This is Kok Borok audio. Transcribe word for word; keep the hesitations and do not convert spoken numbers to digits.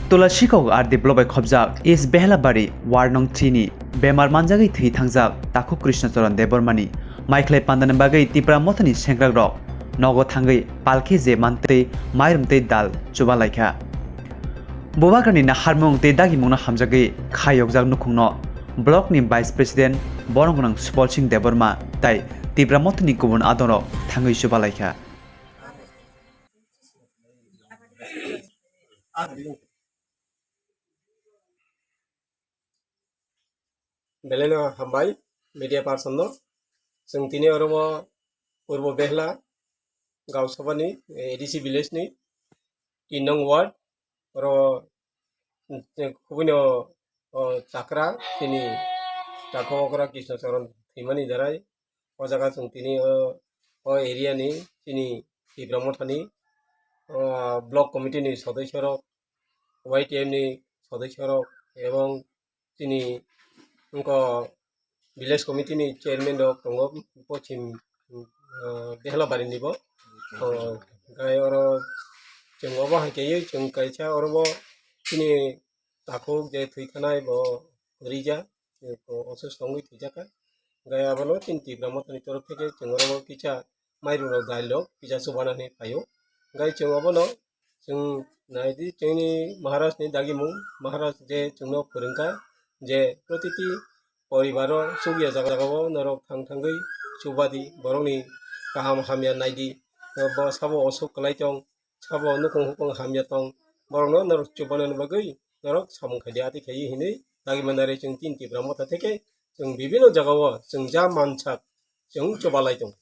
Tulasikhok R D block bai khobjak East Behlabari ward nong three ni bemar manjagwi thwi thangjak takhuk Krishna Charan Debbarma ni maikhlai pandani bagwi Tipra Mothani sengkrakrok nogo thangwi palkhe je mantwi mairum tei dal chuba laikha. Bubagrani naharmung tei dagimungno hamjagwi khayokjak nukhungno block ni vice president borom gwnang Supal Singh Debbarma tei Tipra Mothani kubun adongrok thangwi chuba laikha. Belai no hambai media person no. Chwng tini oro o Purbo Behla Gausabani, eh, A D C village ni tin nong ward oro, eh, kubui no, o, chakra chini chakra okra Krishna Charan thwimani darai. O jaga chwng tini o, o area ni chini Tipra Mothani, o, block committee ni sodosyo rok, Y T M ni sodosyo rok, ebong chini wngkha village committee ni chairman rok tongo, pochim, ah, Behlabari ni bo. O, hwnkhe oro chwng obo hai khe chwng kaisa oro bo chini takhuk je thwi thanai bo rija, o, osusto wngwi thwijakha. Hwnkhe abono chini Tipra Mothani torof theke chwng oro bo kisa mairum rok dal rok kisa chubanani phaio. Hwnkhe chwng obono chwng naidi chwngni Maharaj ni dagimung, Maharaj je chwngno phwrwngkha je protiti poribaro chukya jaga jagao norok thang thangwi chubadi, borokni kaham hamya naidi, bo sabo osuk kwlai tong, sabo nukhung hukhung hamya tong, borokno norok chubanani bagwi norok samung khaidi, ati khaiwi hinwi dagi manari chwng tin Tipra Motha theke chwng bibino jagao chwng ja mansak chwng chubalai tong.